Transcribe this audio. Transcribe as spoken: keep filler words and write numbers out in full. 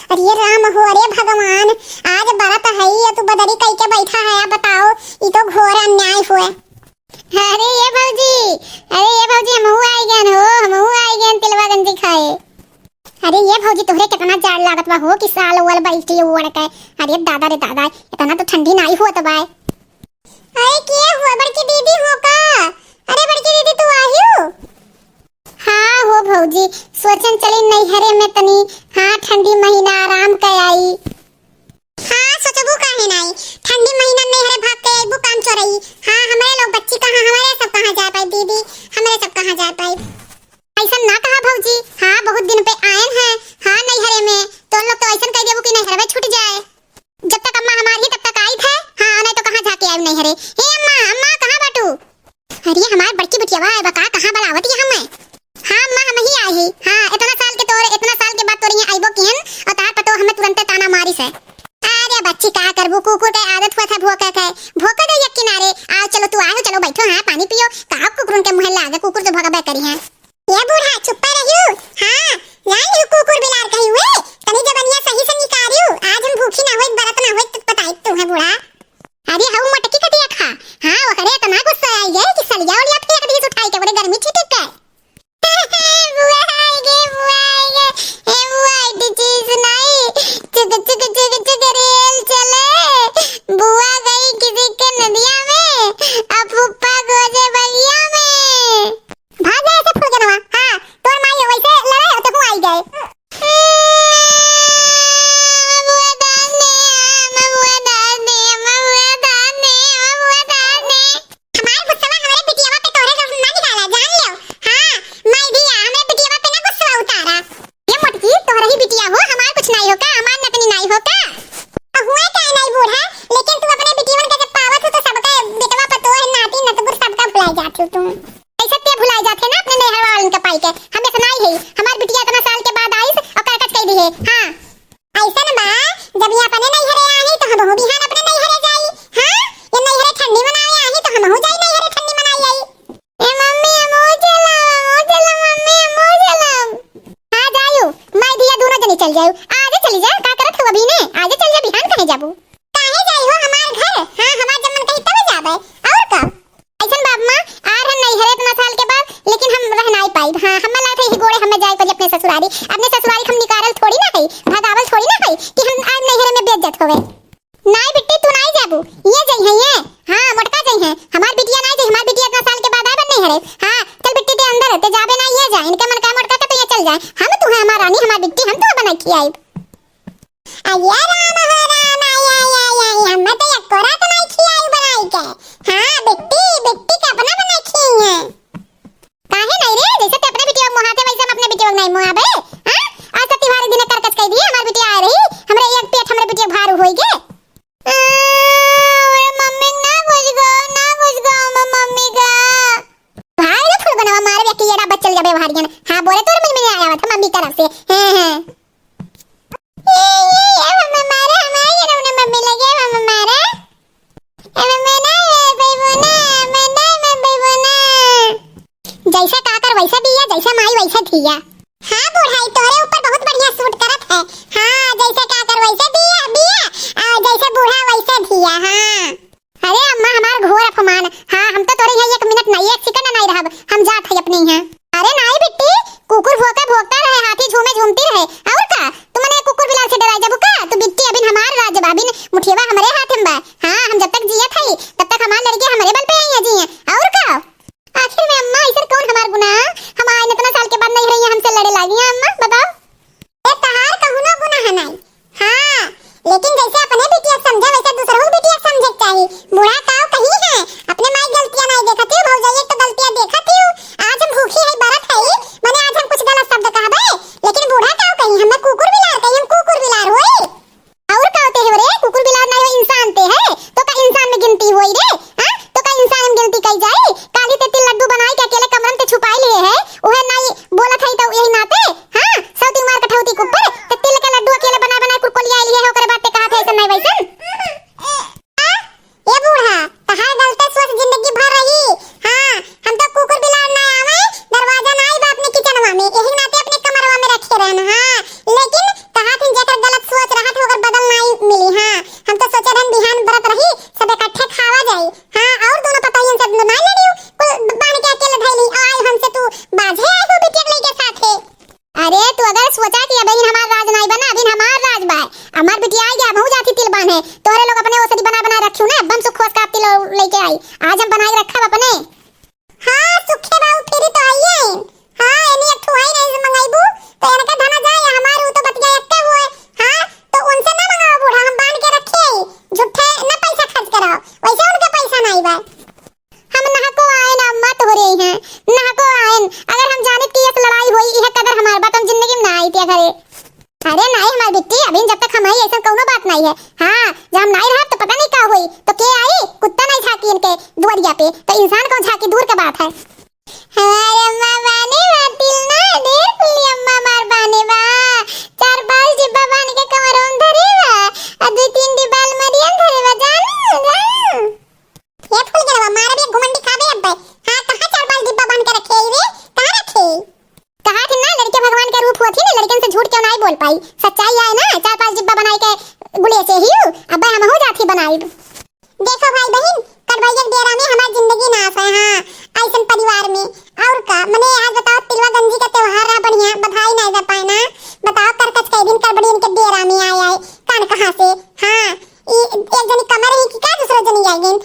अरे राम हो, अरे भगवान, आज बरत है, ये तू बदरी कई के बैठा है, बताओ, ई तो घोर अन्याय हुए। अरे ये भौजी, अरे ये भौजी, हमहू आइ गएन हो, हमहू आइ गएन तिलवा गंजी खाए। अरे ये भौजी, तोहरे कितना जाड़ लागत बा हो कि साल ओल बैठी ओढ़ के। अरे दादा रे दादा, इतना तो ठंडी नाई होत बा। अरे के हुआ बड़की दीदी हो का? अरे बड़की दीदी तू आयु? हाँ हो भौजी, सोचन चली नैहरे में तनी, हाँ ठंडी महीना आराम कै आई। हाँ, सोचबू काहे नाई? ठंडी महीना में हरे भाग के अइबू काम चोरई। हाँ, हमरे लोग बच्ची कहाँ, हमरे सब कहाँ जाए पाई दीदी, हमरे सब कहाँ जाए पाई? अइसन ना कहा भौजी, हाँ, बहुत दिन पे आएन हैं, हाँ, नैहरे में, तो लोग तो अइसन कह देबू कि नैहरवे छूट जाए। जब तक अम्मा हमार ही तब तक आई थे, हाँ, नहीं तो कहाँ जाके आए नैहरे। हे अम्मा, अम्मा, कहाँ बाटू? अरे हमार बड़की बिटियावा आए बा का, कहाँ बलावत ये हमें? हाँ अम्मा, हम ही आए ही। हाँ, इतना साल के तोरे, इतना साल के बाद तोरे यहाँ आइबो किहन और तार पतो हमें तुरंते ताना मारी से। अरे बच्ची का करबू, कुकुर के आदत हुआ था भोंके के, भोंके दे एक किनारे। आओ चलो तू आए हो, चलो बैठो, हाँ पानी पियो। का कुकुरन के मुँहे लागे, कुकुर तो भगबे करी हैं। ये बूढ़ा चुप्पे रहियो। हाँ, जान लियो कुकुर बिलार कहीं हुए, तनी जबनिया सही से निकारियो। आज हम भूखी ना होई, बरत ना होई, तो बताई तू है बूढ़ा। अरे हऊ मोटकी कटिया खा। हाँ, ओकरे इतना गुस्सा आई गए कि सलिया उलिया फेंक दी उठाई के, बड़े गर्मी छिटिक के। बुआ आई गे, बुआ आई गे। ए बुआ, इतनी चीज नहीं। चुक, चुक, चुक, चुक, रेल चले। बुआ गई किसी के नदिया में, अब फुप्पा खोजे बगिया में। भाग जा ऐसे फुलगनवा। हाँ, तोर माई वैसे लड़े हो तो आई गए। हमार गुस्सा हमरे बिटियावा पे तोहरे जब ना निकाला, जान लो। हाँ, माई धिया, हमरे बिटियावा पे ना गुस्सा उतारा। ये मोटकी, तोहरे ही बिटिया हो, हमार कुछ नाई हो का, हमार नतनी नाई हो का? हुए काहे नाई बूढ़ा, लेकिन तू अपने बिटियवन के जब पावत हो तो सबका बेटवा पतोह नाती नतबुर सबका भुलाई जात हो तू। कैसे ते भुलाई जात है ना अपने नैहर वालन के पाई के, हम इतना ही है, हमार बिटिया इतना साल के बाद आइस और करकच कह दी है। हाँ। ऐसन बा, जब ये अपने नैहरे आई, तो हमहू बिहान अपने नैहरे जाई। हाँ, ये नैहरे ठंडी मनावे आई, तो हमहू जाई नैहरे ठंडी मनाई आई। ए मम्मी, हमहू चलब, हमहू चलब, मम्मी, हमहू चलब। हाँ, जायू, माई धिया दोनों जने चल जायू। आजे चली जा, का करत हो अभी ने? आजे चल जा, बिहान कहे जाबू? काहे जाई हो हमार घर? हाँ, हमार जब मन कही तब जाबे। और का? अइसन बाप माँ, आर हम नैहरे इतना साल के बाद, लेकिन हम रह नाई पाइब। हाँ, हमें लागत है यही गोड़े हमें जाए पड़ी अपने ससुरारी। अपने ससुरारी हम निकारल थोड़ी ना है, भगावल थोड़ी ना है कि हम आज नैहरे में बेइज्जत होवे। नाई बिट्टी, तू नाई जाबू, ये जइहे ये। हाँ, मोटका जइहे, हमार बिटिया नाई जइहे, हमार बिटिया इतना साल के बाद आए बन नैहरे। हाँ, चल बिट्टी ते अंदर, ते जाबे ना, ये जा, इनके मन का मोटका का तो ये चल जाए। हम तू है हमार रानी, हमार बिट्टी, हम तू बनाई खियाइब। अये राम हो राम, आय, आय, आय, आय, हमें तो एको रात नाई खियाई बनाई के। हाँ, बिट्टी, बिट्टी के अपना बनाई खियाई है। काहे नहीं रे? जैसे ते अपने बिटिया मुहाते वैसे हम अपने बिटिया नहीं मुहाबे। हाँ? आज तो तिवारी दिन करकच कह दिए, हमार बिटिया आ रही, हमरे एक पेट हमरे बिटिया भारू होई गे। आ, अरे मम्मी ना कुछ गो, ना कुछ गो, म-, मम्मी का। भाई ना फुलगनवा मारे, बेटी एड़ा बच्चल जाबे भारियन। हाँ, बोले तोरे मुंह में नहीं आया था मम्मी तरफ से। हैं, हैं। ए, ए, ए, मम्मी मारे, हमारे ये रौना मम्मी लगे, मम्मी मारे। ए, मम्मी ना, ए, बेबू ना, मैं ना, मैं बेबू ना। जैसे काकर वैसे बिया, जैसे माई वैसे धिया। हाँ, बुढ़ाई तोरे ऊपर बहुत बढ़िया सूट करत है। हाँ, जैसे काकर वैसे बिया, बिया, आ, जैसे बूढ़ा वैसे धिया, हाँ। अरे अम्मा, हमार घोर अपमान। हाँ, हम तो तोरे यहाँ एक मिनट नहीं, एक सेकंड नहीं रहब। हम जात है अपने यहाँ। अरे नाई बिट्टी, कुकुर भोंके भोंकता रहे, हाथी झूमे झूमती रहे। और का? तुमने कुकुर बिलार से डराई जबू का? तू बिट्टी अबिन हमार राज बा, अबिन मुठियवा हमरे हाथ में बा। हाँ, हम जब तक जियत हई, तब तक हमार लड़के हमरे बल पे आई हैं, जी हैं। और का? आखिर में अम्मा, ऐसन कौन हमार गुनाह? हम आज इतना साल के बाद नहीं रही, हमसे लड़े लागी हैं अम्मा, बताओ। ए, तहार कहुनो गुनाह नाई। हाँ, लेकिन जैसे अपने बिटिया के समझे, वैसे दूसरों के बिटिया के समझे के चाही। बूढ़ा काऊ कही है, अपने माई गलतियाँ नाई देखत ही, भौजाई एक तो गलतियाँ देखत ही। आज हम भूखी है, बरत है, मने आज हम कुछ गलत शब्द कहबे, लेकिन बूढ़ा काऊ कही, हमें कुकुर बिलार कही, हम कुकुर बिलार होई। और का होते है रे, कुकुर बिलार नाई हो, इंसान ते है, तो का इंसान में गिनती होई रे? हाँ, तो का इंसान में गिनती कई जाई? काली ते तिल लड्डू बनाई के अकेले कमरन ते छुपाई लिए है, उहे नाई बोलत है तो यही नाते, हाँ, सौती मार कठौती के ऊपर, ते तिल के लड्डू अकेले बना बना कुरकुलिया लिए है, ओकरे बाद ते कहा थे ऐसन नहीं वैसन। हाँ? ए बूढ़ा, अरे, अरे नाहीं हमार बिट्टी, अभी जब तक हम हई ऐसन कउनो बात नाहीं है। हाँ, जब हम नाहीं रहब तो पता नाहीं का होई। तो के आई? कुत्ता नाहीं झाँकी इनके दुआरिया पे, तो इंसान कौन झाँकी, दूर के बात है। हमार अम्मा बाने बा, तिल ना ढेर कुली अम्मा हमार बाने बा। चार पाँच डिब्बा बान के कमरोन धरे बा, आ दू तीन डिब्बा अलमारियन धरे बा, जानू, जानू। ए फूल गेलवा, मारब एक घुमंडी खाबे अब्बे। हाँ, कहाँ चार पाँच डिब्बा बान के रखे आई रे? कहाँ रखे? कहा थी ना, लड़के भगवान के रूप होती ना, लड़कन से झूठ क्यों नाहीं बोल पाई? सच्चाई आए ना, चार पाँच डिब्बा बनाई के गुले से ही, अब्बे हमहू जाथी बनाई। देखो भाई बहिन, कड़बैया के डेरा में हमार जिंदगी नाश है। हाँ, ऐसन परिवार में। और का, मने आज बताओ, तिलवा गंजी का त्योहार रहा बढ़िया, बधाई नाहीं दे पाए ना। बताओ, करकच कई दिन कड़बड़ियन के डेरा में आए आए, कान कहाँ से? हाँ, ई एक जनी कमर ही कि का दूसरो जनी आई गइन?